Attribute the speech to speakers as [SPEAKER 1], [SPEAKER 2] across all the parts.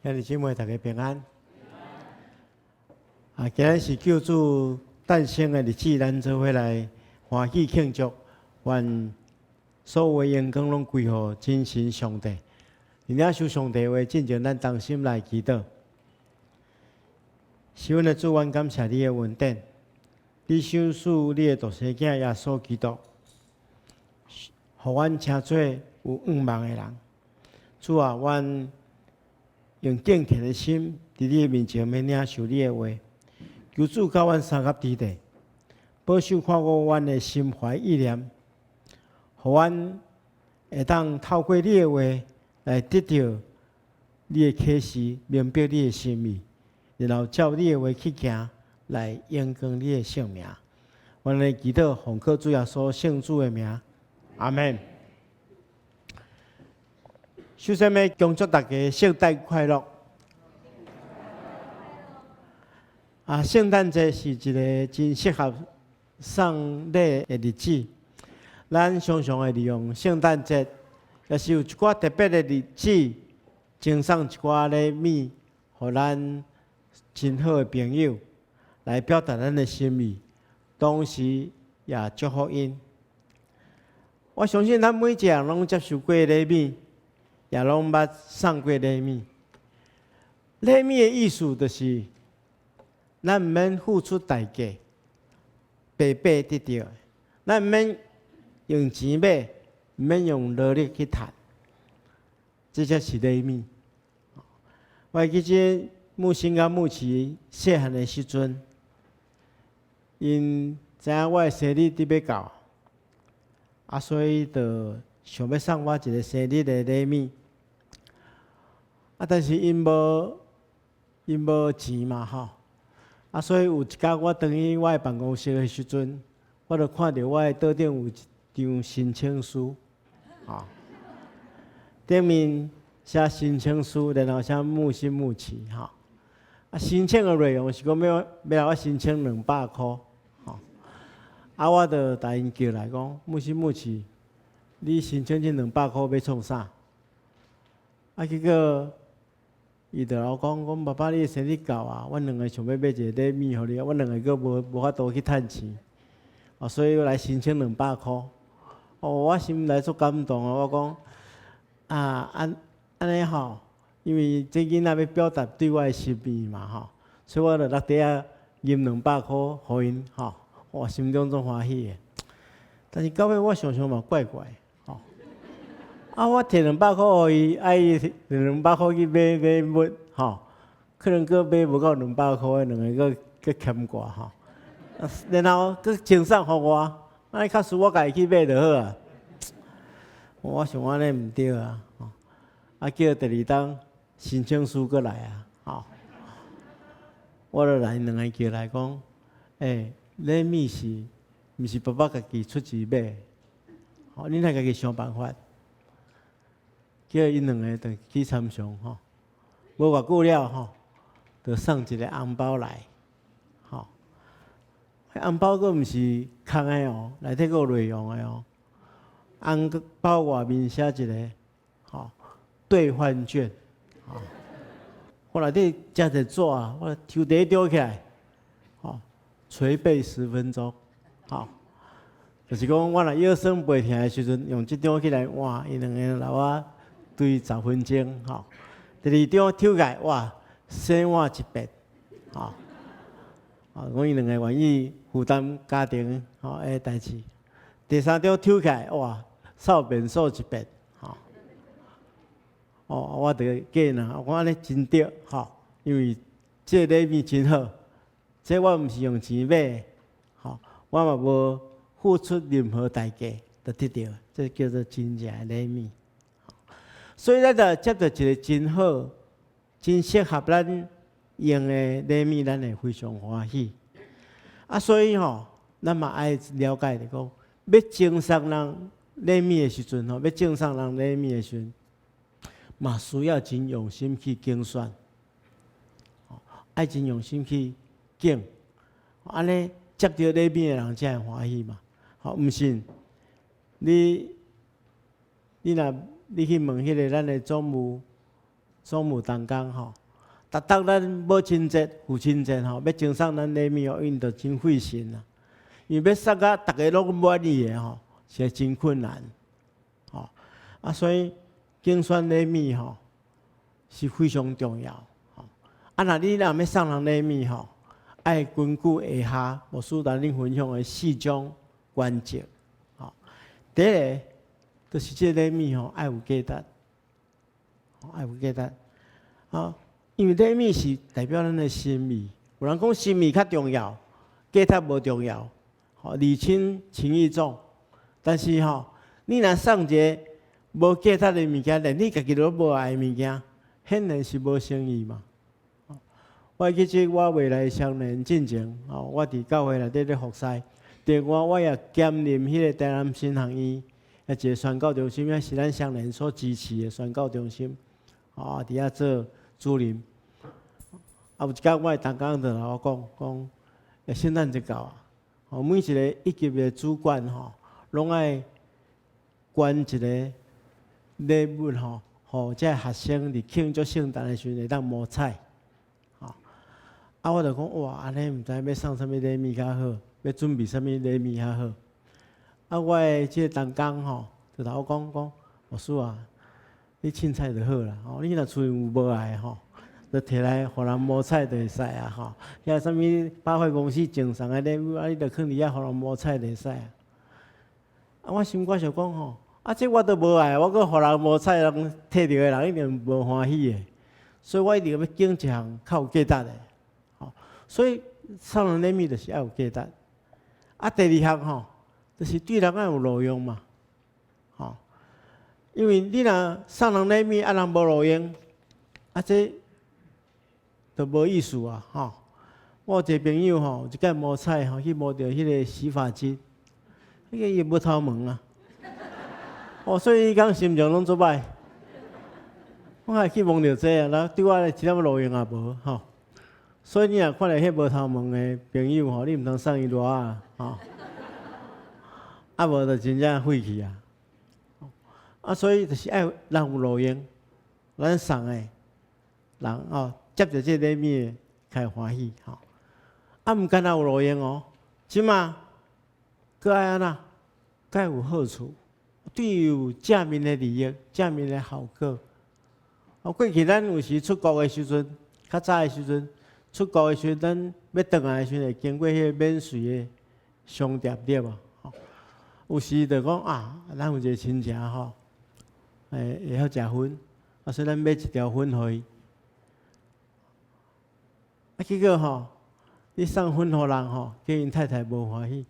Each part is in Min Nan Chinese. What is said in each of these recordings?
[SPEAKER 1] 兄弟姊妹，大家平安。啊，今日是救主誕生的日子，咱做伙來歡喜慶祝，願所有的榮光攏歸予真神上帝。佇領受上帝話進前，咱同心來祈禱。是阮的主，阮感謝你的恩典，你賞賜你的獨生囝耶穌基督，予阮成做有向望的人。主啊，阮用敬虔的心，佇你的面前欲領受你的話，求主佮阮相佮佇咧，保守看顧阮的心懷意念，予阮會當透過你的話來得著你的啟示，明白你的心意，然後照你的話去行，來榮光你的聖名。阮來祈禱，奉靠主耶穌聖子的名，阿門。首先，欲恭祝大家聖誕快樂！啊，聖誕節是一個真適合送禮的日子。咱常常會利用聖誕節，抑是有一寡特別的日子，贈送一寡禮物，予咱真好的朋友，來表達咱的心意，同時也祝福𪜶。我相信咱每一個人攏接受過禮物，也攏捌送過禮物。禮物的意思就是，咱毋免付出代價，白白得著。咱毋免用錢買，毋免用勞力去趁，這才是禮物。我會記得木星佮木奇細漢的時陣，𪜶知影我的生日佇欲到，啊，所以就想欲送我一个生日的禮物。啊，但是𪜶無錢嘛吼，啊，所以有一工我轉去我的辦公室的時陣，我就看著我的桌頂有一張申請書，吼，頂面寫申請書，然後寫木心木奇吼。啊，申請的內容是講欲欲予我申請200箍，吼。啊，我就共𪜶叫來講，木心木奇，你申請這兩百箍欲創啥？啊，結果伊就共我講，講爸爸你的生日到啊，阮兩个想欲買一个禮物予你，阮兩个閣無法度去趁錢，哦，所以我來申請兩百箍。哦，我心內足感動啊！我講啊，按呢吼，因為這囡仔欲表達對我的心意嘛吼，所以我就落地仔揜兩百箍予𪜶吼，我心中足歡喜的。但是到尾我想想嘛怪怪。啊！我提兩百箍予伊，啊伊提兩百箍去買買物吼，可能閣買無夠兩百箍，兩个閣閣欠寡吼。然後閣贈送予我，按呢較輸我家己去買就好啊。我想按呢毋對啊，啊叫第二冬申請書閣來啊，吼，我就來兩个叫來講，欸，禮物是毋是爸爸家己出錢買？吼，恁愛家己想辦法。叫𪜶兩个就去參詳吼，無偌久了吼，就送一个紅包來，吼，紅包閣毋是空的哦，內底閣有內容的哦。紅包外面寫一个吼兌換券，吼，我內底遮濟紙，我抽第一張起來，吼，捶背10分鐘，吼，就是講我若腰酸背痛的時陣，用這張起來換，伊兩个留我對10分鐘，吼。第二張抽起來，哇，洗碗一遍，吼，啊，講伊兩个願意負擔家庭吼的代誌。第三張抽起來，哇，掃便所一遍，吼。哦，我就見啦，我講按呢真對，吼，因為這個禮物真好，這我毋是用錢買，吼，我嘛無付出任何代價就得著，這叫做真正的禮物。所以咱就接著一个真好、真適合咱用的禮物，咱會非常歡喜。啊，所以吼，咱嘛愛了解著講，欲贈送人禮物的時陣吼，欲贈送人禮物的時陣，嘛需要真用心去揀選，愛真用心去揀，按呢接著禮物的人才會歡喜嘛。吼，毋信你，你若你去問彼个咱的總務，總務同工吼，逐逐咱母親節、父親節吼，欲贈送咱禮物哦，𪜶就真費神啊。因為欲送甲逐个攏滿意的吼，是真困難。吼啊，所以揀選禮物吼是非常重要。吼啊，若你若欲送人禮物吼，愛根據下下牧師來恁分享的四種原則。吼，第一个就是這個禮物吼愛有價值，愛有價值。啊，因為禮物是代表咱的心意。有人講心意較重要，價值無重要。吼，禮輕情意重。但是吼，你若送一个無價值的物件，連你家己都無愛的物件，顯然是無誠意嘛。我記得我未來雙年進前，吼，我佇教會內底咧服侍，另外我也兼任彼个台南神學院一個宣教中心，也是咱雙連所支持的宣教中心，啊，佇遐做主任。啊，有一工我的同工就來我講，講，聖誕節到啊，吼，每一个一級的主管吼，攏愛捐一个禮物吼，予這學生佇慶祝聖誕的時陣會當摸彩。啊，我就講哇，按呢毋知欲送啥物禮物較好，欲準備啥物禮物較好。啊，我的這個同工吼，就共我講講，牧師啊，你凊彩就好啦，吼，你若厝裡有無愛吼，就提來予人摸彩就會使啊，吼。遐啥物百貨公司贈送的禮物，啊，你就囥佇遐予人摸彩就會使啊。啊，我心肝想講吼，啊，這我都無愛，我閣予人摸彩，人提著的人一定無歡喜的，所以我一定欲揀一項較有價值的。所以送人禮物就是愛有價值。啊，第二項吼，就是對人愛有路用嘛，吼。因為你若送人禮物，啊人無路用，啊這就無意思啊，吼。我有一个朋友吼，一擺摸彩吼，去摸著彼个洗髮精，彼个伊無頭毛啊，哦，所以伊講心情攏足䆀。我還去摸著這個啊，對我一點路用也無吼。所以你若看著彼無頭毛的朋友吼，你毋通送伊襪仔吼，啊無就真正廢去啊。啊，所以就是愛人有路用，咱送的人哦，接著這個禮物的較會歡喜吼。啊，毋干焦有路用哦，這馬閣愛按怎？閣愛有好處，對有正面的利益、正面的效果。哦，過去咱有時出國的時陣，較早的時陣出國的時陣，咱欲轉來的時陣會經過彼個免稅的商店對無？吼，有時就講啊，咱有一個親戚吼，會曉食薰，啊，所以咱買一條薰予伊。啊，結果吼，你送薰予人吼，叫𪜶太太無歡喜，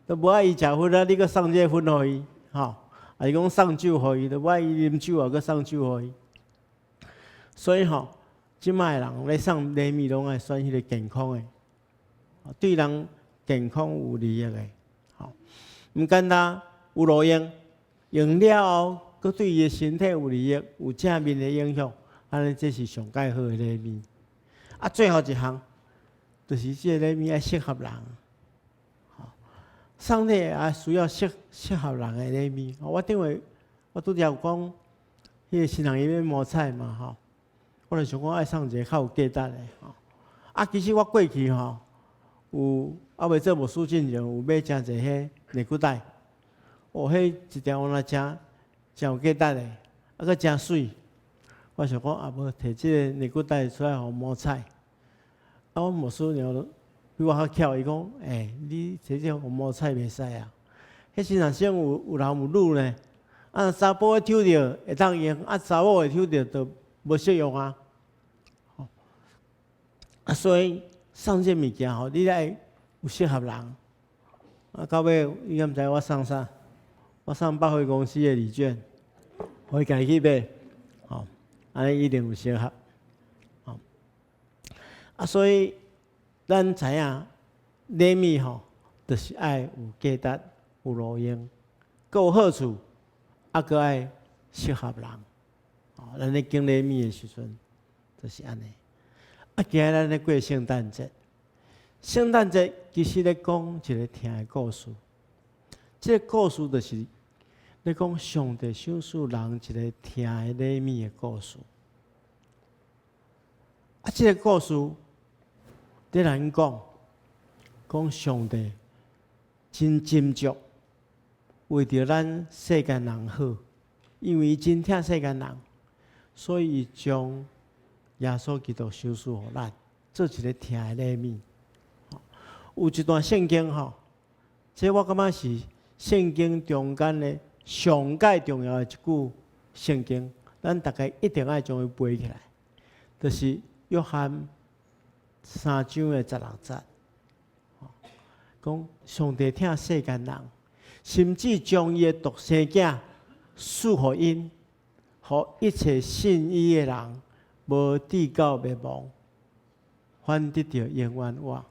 [SPEAKER 1] 都無愛伊食薰啊，你閣送這個薰予伊，吼，抑是講送酒予伊，都無愛伊啉酒啊，閣送酒予伊。所以吼，這擺的人咧送禮物，攏愛選彼個健康的，對人健康有利益的，吼，毋簡單有路用，用了後，閣對伊的身體有利益，有正面的影響，按呢這是上蓋好的禮物。啊，最後一項，就是這个禮物愛適合人，吼，送禮也需要適合人的禮物。我頂回我拄才有講，彼個新人伊欲摸彩嘛，吼。我就想講愛送一个較有價值的吼。啊，其實我過去吼有猶未做牧師進前，有買誠濟彼內褲帶，哦，彼一條原來誠誠有價值的，啊，閣誠媠。我想講啊，無提這个內褲帶出來予摸彩。啊，阮牧師娘比我較巧，伊講：欸，你提這個予摸彩袂使啊！彼時若先有男有女呢，啊，查埔的抽著會當用，啊，查某的抽著就無適用啊。啊，所以送這物件吼，你愛有適合人。啊，到尾你敢知我送啥？我送百貨公司的禮券，予伊家己去買，吼，按呢一定有適合。吼，啊，所以咱知影禮物吼，就是愛有價值、有路用、閣有好處，啊，閣愛適合人。吼，咱咧揀禮物的時陣，就是按呢。啊，今仔咱咧過聖誕節，聖誕節其實咧講一个疼的故事。這个故事就是咧講上帝賞賜人一个疼的禮物的故事。這个故事佇咱講，講上帝真斟酌，為著咱世間人好，因為伊真疼世間人，所以伊將耶穌基督賞賜予咱，做一个疼的禮物。有一段聖經吼，這我感覺是聖經中間的上蓋重要的一句聖經，咱逐家一定愛將伊背起來，就是約翰三章的十六節，講上帝疼世間人，甚至將伊的獨生囝賜予𪜶，予一切信伊的人，無致到滅亡，反得著永遠活。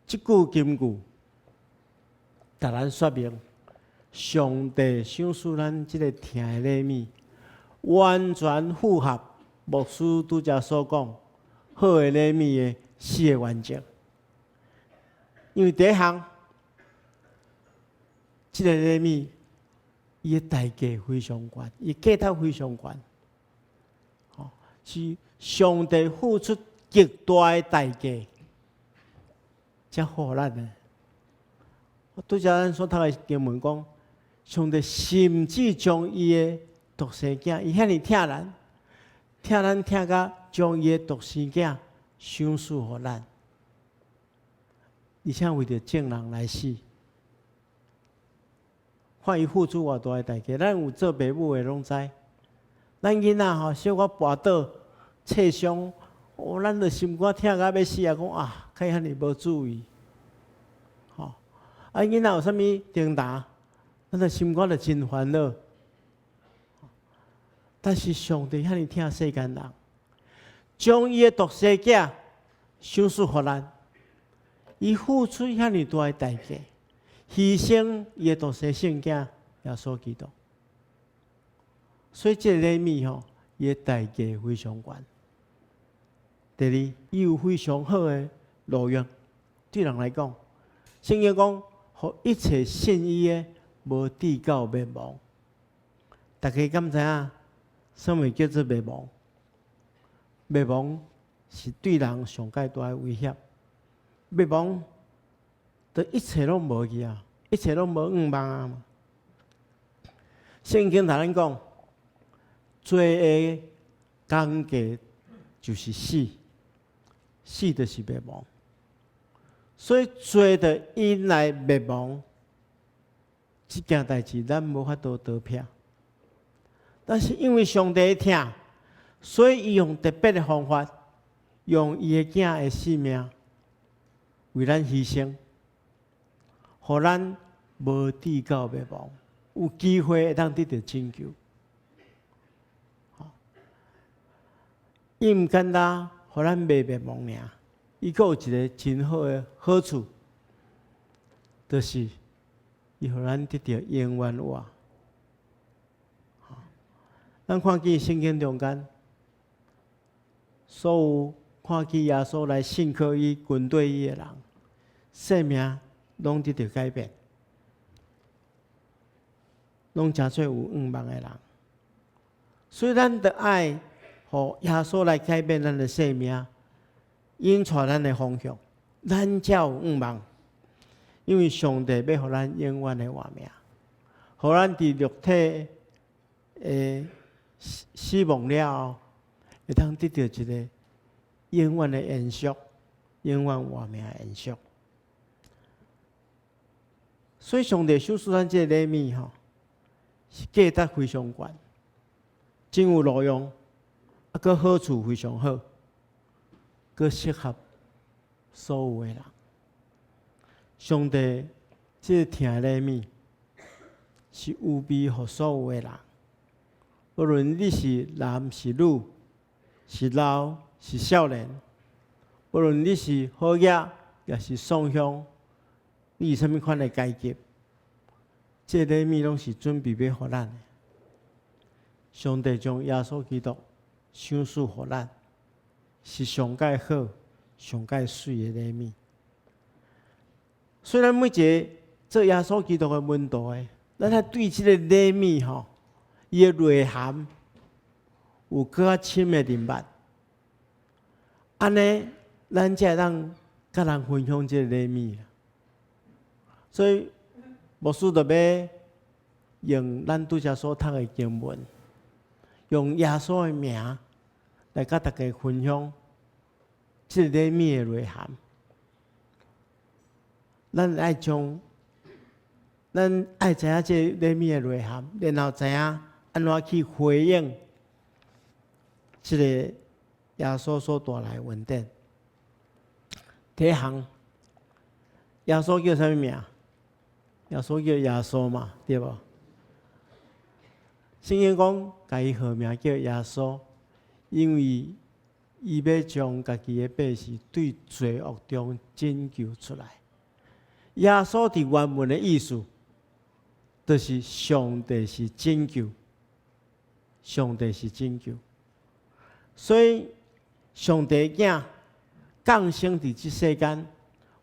[SPEAKER 1] 這句金句，共咱說明，上帝賞賜咱這个疼的禮物，完全符合牧師拄才所講好的禮物的四个原則。因為第一項，這个禮物伊的代價非常懸，伊價值非常懸，吼，是上帝付出極大的代價，才予咱的。我拄才咱所讀的經文講，上帝甚至將伊的獨生囝，伊遐爾疼咱，疼咱疼甲將伊的獨生囝賞賜予咱，而且為著眾人來死，看伊付出偌大的代價。咱有做爸母的攏知，咱囡仔吼小可跋倒、挫傷，哦，咱就心肝疼甲欲死啊！講啊，較遐爾無注意，吼啊，囡仔有啥物重擔，咱就心肝就真煩惱。但是上帝遐爾疼世間人，將伊的獨生囝賞賜予咱，伊付出遐爾大的代價，犧牲伊的獨生聖囝耶穌基督。所以這个禮物吼，伊的代價非常懸。第二，伊有非常好的路用，對人來講，聖經講，予一切信伊的，無致到滅亡。大家敢知影？啥物叫做滅亡？滅亡是對人上蓋大的威脅。滅亡，就一切攏無去啊，一切攏無向望啊嘛。聖經同咱講，罪的工價就是死，死就是滅亡。所以罪就引來滅亡，這件代誌咱無法度逃避。但是因為上帝的疼，所以伊用特別的方法，用伊的囝的性命為咱犧牲，予咱無致到滅亡，有機會會當得著拯救。伊毋簡單，予咱袂滅亡爾，伊閣有一个真好的好處，就是伊予咱得著永遠活。咱看見聖經中間，所有看見耶穌來信靠伊、跟隨伊的人，生命攏得著改變，攏成做有向望的人。所以咱著愛予耶穌來改變咱的生命，引帶咱的方向，咱才有向望。因為上帝欲予咱永遠的活命，予咱佇肉體的死亡了後，會當得著一个永遠的延續，永遠活命的延續。所以上帝賞賜咱這个禮物吼，是價值非常懸，真有路用，啊，閣好處非常好，閣適合所有的人。上帝這个疼的禮物是預備予所有的人，無論你是男是女，是老是少年，無論你是好額，抑是喪鄉，你是啥物款的階級，這個禮物攏是準備欲予咱的。上帝將耶穌基督賞賜予咱，是上蓋好、上蓋媠的禮物。所以咱每一个做耶穌基督的門徒的，咱愛對這個禮物吼，伊的內涵有閣較深的認捌。按呢，咱才會當佮人分享這个禮物。所以牧師就欲用咱拄才所讀的經文，用耶穌的名來佮大家分享這个禮物的內涵。咱愛知影這個禮物的內涵，然後知影按怎去回應這個耶穌所帶來的恩典。第一項，耶穌叫啥物名？耶穌叫耶穌嘛，對無？聖經講，共伊號名叫耶穌，因為伊欲將家己的百姓對罪惡中拯救出來。耶穌佇原文的意思，就是上帝是拯救，上帝是拯救。所以，上帝囝降生佇這世間，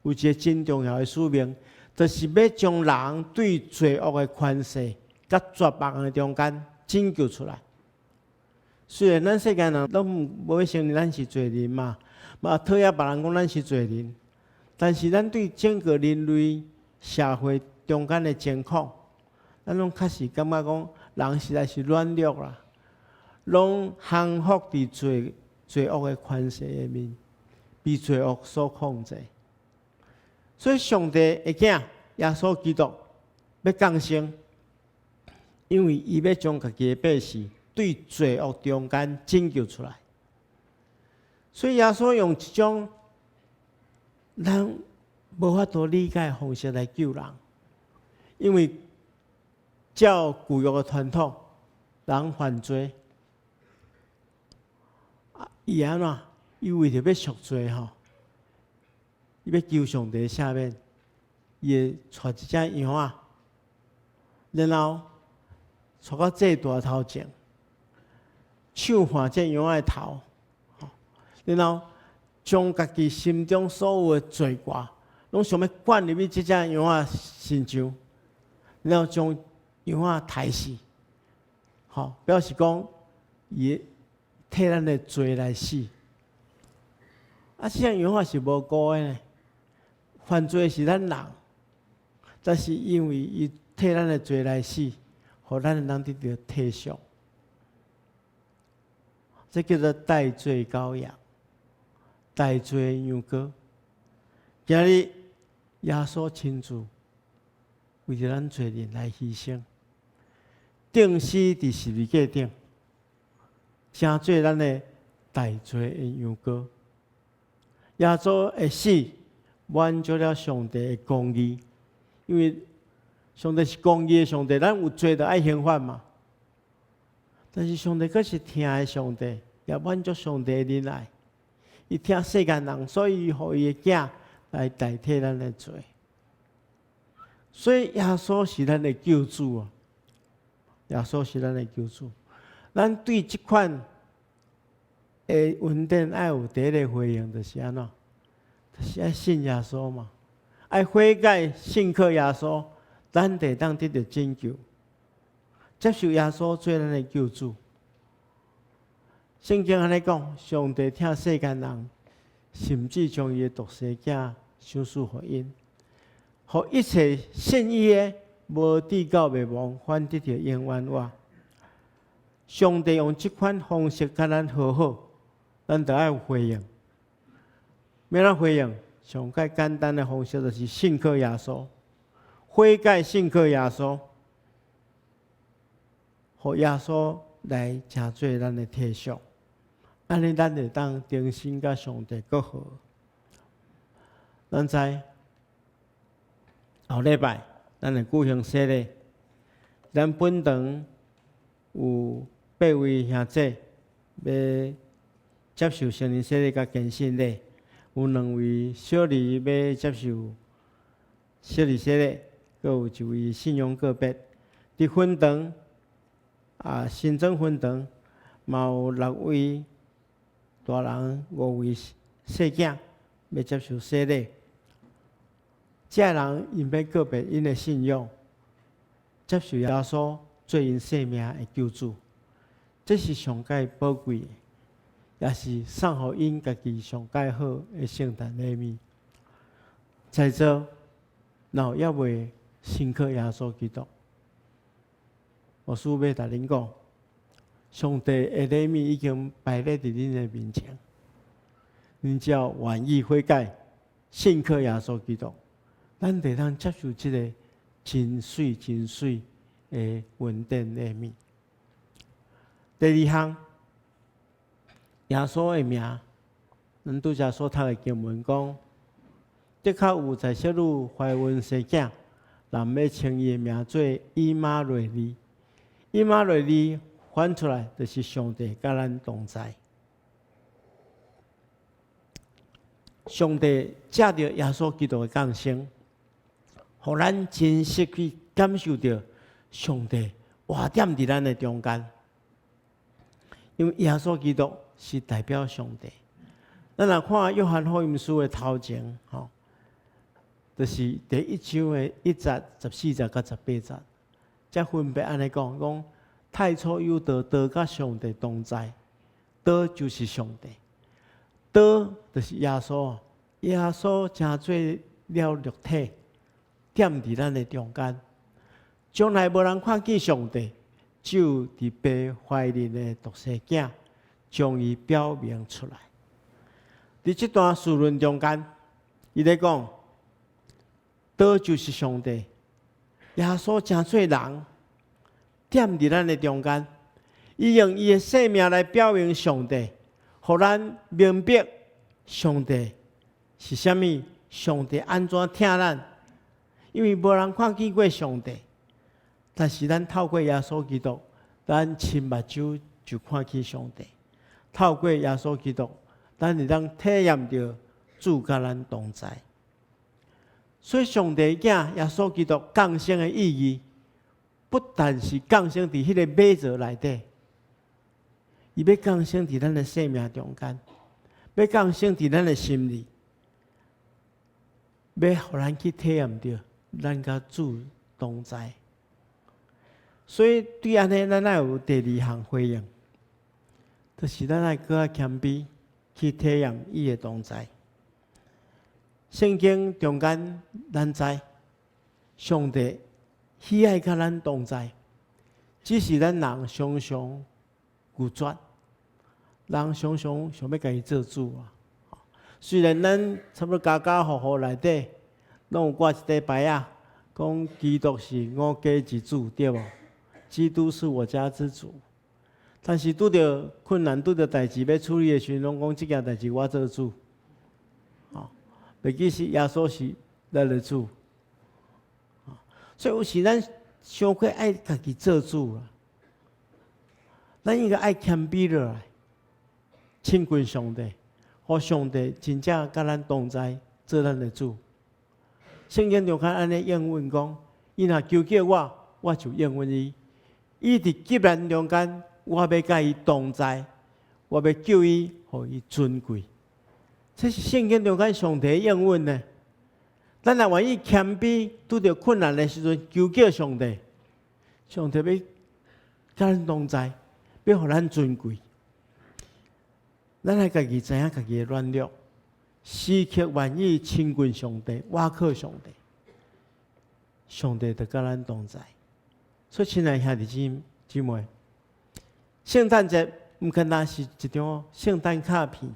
[SPEAKER 1] 有一个真重要的使命，就是欲將人對罪惡的權勢佮絕望的中間拯救出來。雖然咱世間人攏無欲承認咱是罪人嘛，嘛討厭別人講咱是罪人，但是咱對整個人類社會中間的情況，咱攏確實感覺講人實在是軟弱啦，攏降服佇罪惡的權勢下面，被罪惡所控制。所以上帝的囝耶穌基督欲降生，因為伊欲將家己的百姓對罪惡中間拯救出來。所以耶穌用一種咱無法度理解的方式來救人，因為照舊約的傳統，人犯罪，伊按怎？伊為著欲贖罪吼，伊欲求上帝赦免，伊會帶一隻羊仔，然後帶到祭壇頭前，手按這羊仔的頭，然後將家己心中所有的罪過，攏想欲灌入去這隻羊仔身上，然後將羊仔刣死，吼，表示講伊替咱的罪來死。啊，這隻羊仔是無辜的呢，犯罪是咱人，但是因為伊替咱的罪來死，予咱會當得著體恤。這叫做代罪羔羊，代罪羊羔。今日耶穌親自為著咱罪人來犧牲，釘死佇十字架頂，成做咱的代罪的羊羔。耶穌的死滿足了上帝的公義，因為上帝是公義的上帝，咱有罪就愛刑罰嘛。但是上帝閣是疼的上帝，也滿足上帝的仁愛。伊疼世間人，所以予伊的囝來代替咱的罪。所以耶穌是咱的救主啊！耶穌是咱的救主。咱對這款的恩典愛有第一个回應，就是按怎？就是愛信耶穌嘛，愛悔改信靠耶穌，咱就會當得著拯救，接受耶穌做咱的救主。聖經按呢講，上帝疼世間人，甚至將伊的獨生囝賞賜予𪜶，予一切信伊的，無至到滅亡，反得著永遠活。上帝用這款方式佮咱和好，咱就愛有回應。欲按怎回應？上蓋簡單的方式就是信靠耶穌，悔改信靠耶穌，予耶穌來成做咱的體恤，按呢咱會當重新佮上帝閣和。咱知後禮拜咱會舉行洗禮，咱本堂有八位兄姊欲接受成人洗禮佮堅信禮，有兩位小兒欲接受小兒洗禮，閣有一位信仰個別。佇分堂啊，新莊分堂嘛有六位大人，五位細囝欲接受洗禮。這人𪜶欲告別𪜶的信仰，接受耶穌做𪜶生命的救主，這是上蓋寶貴的。也是送予𪜶家己上蓋好的聖誕禮物。在座若有猶未信靠耶穌基督，牧師欲共恁講，上帝的禮物已經擺咧佇恁的面前，恁只要願意悔改，信靠耶穌基督，咱就會當接受這个真媠真媠的恩典禮物。第二項，耶穌的名，咱拄才所讀的經文講，的確有在色女懷孕生囝，人欲稱伊的名做以馬內利。以馬內利翻出來就是上帝佮咱同在。上帝藉著耶穌基督的降生，予咱真實去感受著上帝活踮佇咱的中間。因為耶穌基督是代表上帝。咱若看約翰福音書的頭前，吼，就是第一章的一節、14節佮18節，才分別按呢講，講太初有道，道佮上帝同在，道就是上帝，道就是耶穌，耶穌成做了肉體，踮佇咱的中間，從來無人看見上帝，只有佇父懷裡的獨生囝將伊表明出來。佇這段敘論中間，伊咧講，道就是上帝，耶穌成做人，踮佇咱的中間，伊用伊的生命來表明上帝，予咱明白上帝是啥物，上帝按怎疼咱，因為無人看見過上帝，但是咱透過耶穌基督，咱親目睭就看見上帝。透過耶穌基督，咱會當體驗著主佮咱同在。所以，上帝囝耶穌基督降生的意義，不但是降生佇彼個馬槽內底，伊欲降生佇咱的生命中間，欲降生佇咱的心裡，欲予咱去體驗著咱佮主同在。所以，對按呢，咱愛有第二項回應，就是咱愛閣較謙卑去體驗伊的同在。聖經中間，咱知上帝喜愛佮咱同在，只是咱人常常拒絕，人常常想欲家己做主啊。雖然咱差不多家家戶戶內底攏有掛一塊牌仔，講基督是我家之主，對無？基督是我家之主。但是拄著困難、拄著代誌欲處理的時陣，攏講這件代誌我做主。袂記是耶穌是咱的主。所以有時咱傷過愛家己做主啦，咱應該愛謙卑落來，親近上帝，予上帝真正佮咱同在，做咱的主。聖經中間按呢應允講，伊若求叫我，我就應允伊。伊佇急難中間，我欲佮伊同在，我欲救伊，予伊尊貴。這是聖經中間上帝的應允呢。咱若願意謙卑，拄著困難的時陣，求叫上帝，上帝欲佮咱同在，欲予咱尊貴。咱愛家己知影家己的軟弱，時刻願意親近上帝，倚靠上帝，上帝就佮咱同在。所以，親愛兄弟姊姊妹，聖誕節毋干焦是一張聖誕卡片，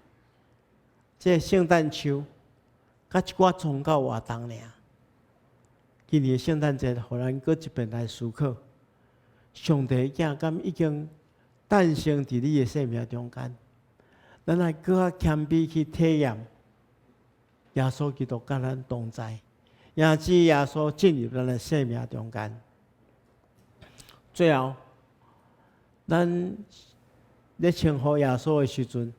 [SPEAKER 1] 這个聖誕樹，佮一寡宗教活動爾。今年聖誕節，予咱閣一遍來思考，上帝囝敢已經誕生佇你的生命中間，咱愛閣較謙卑去體驗耶穌基督佮咱同在，也指耶穌進入咱的生命中間。最後，咱咧稱呼耶穌的時陣，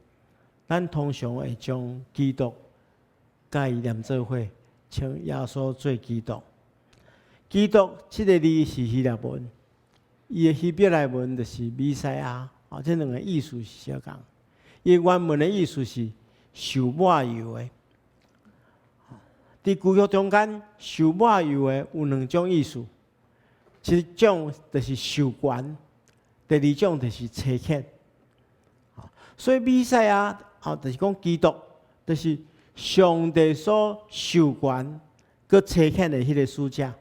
[SPEAKER 1] 咱通常會將基督佮伊連做伙，稱耶穌做基督。基督這个字是希臘文，伊的希伯來文就是彌賽亞，哦，這兩个意思是相仝。伊原文的意思是受抹油的。佇舊約中間，受抹油的有兩種意思，一種就是授權，第二種就是差遣。所以彌賽亞，吼，就是講基督，就是上帝所授權、閣差遣的彼个使者。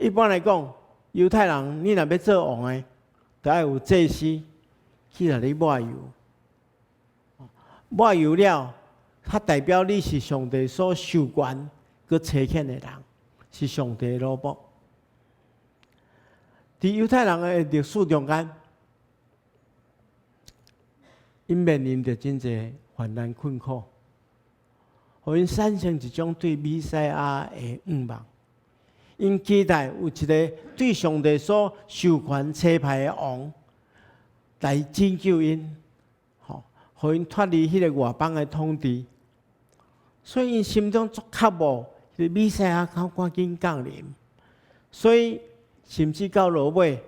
[SPEAKER 1] 一般來講，猶太人你若欲做王的，著愛有祭司去來予你抹油。抹油了，它代表你是上帝所授權、閣差遣的人，是上帝的奴僕。佇猶太人的歷史中間，𪜶面臨著真濟患難困苦，予𪜶產生一種對彌賽亞的向望。𪜶期待有一个對上帝所授權差派的王來拯救𪜶，吼，予𪜶脫離彼个外邦的統治。所以𪜶心中足渴慕，彼个彌賽亞較趕緊降臨。所以甚至到落尾，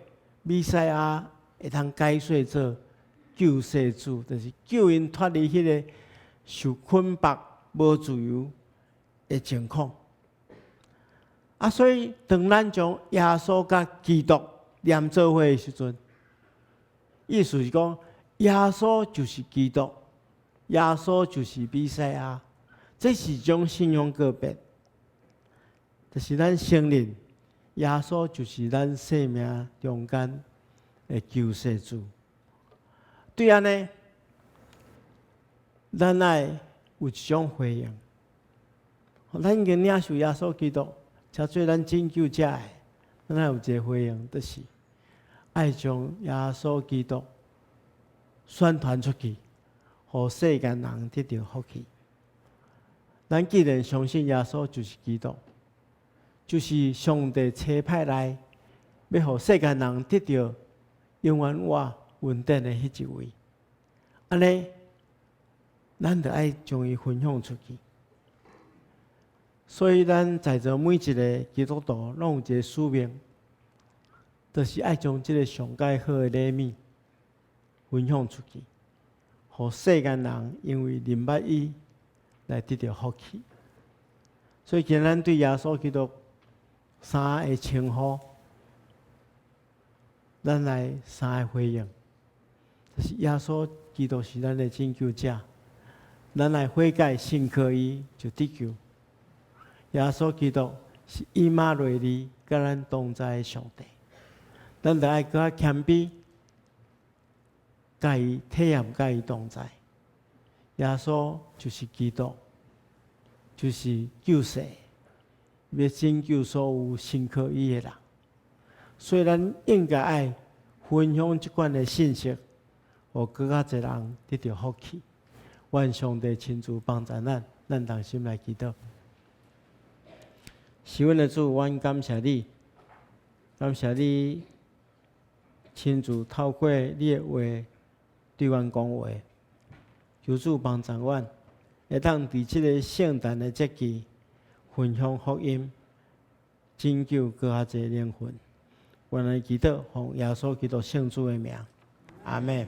[SPEAKER 1] 彌賽亞會當改說做救世主，就是救𪜶脫離彼个受捆縛、無自由的情況。啊，所以當咱將耶穌佮基督連做伙的時陣，意思是講耶穌就是基督，耶穌就是彌賽亞，這是一種信仰告白，就是咱承認耶穌就是咱生命中間的救世主。對按呢，咱愛有一種回應，咱已經領受耶穌基督，成做咱拯救者的，咱愛有一个回應，就是愛將耶穌基督宣傳出去，予世間人得著福氣。咱既然相信耶穌就是基督，就是上帝差派來，欲予世間人得著永遠活恩典的彼一位。按呢，咱就愛將伊分享出去。所以，咱在座每一个基督徒攏有一个使命，就是愛將這个上蓋好的禮物分享出去，予世間人因為認捌伊來得著福氣。所以，今日咱對耶穌基督三个稱呼，咱來三个回應，就是耶穌基督是咱的拯救者，咱來悔改信靠伊就得救。耶穌基督是以馬內利，佮咱同在的上帝，咱著愛閣較謙卑，佮伊體驗，佮伊同在。耶穌就是基督，就是救世，欲拯救所有信靠伊的人。所以咱應該愛分享這款的信息，予閣較濟人得著福氣。願上帝親自幫助咱，咱同心來祈禱。是阮的主，阮感謝你，感謝你親自透過你的話對阮講話，求主幫助阮，會當佇這个聖誕的節期分享福音，拯救閣較濟靈魂。阮來祈禱，奉耶穌基督聖主的名，阿們。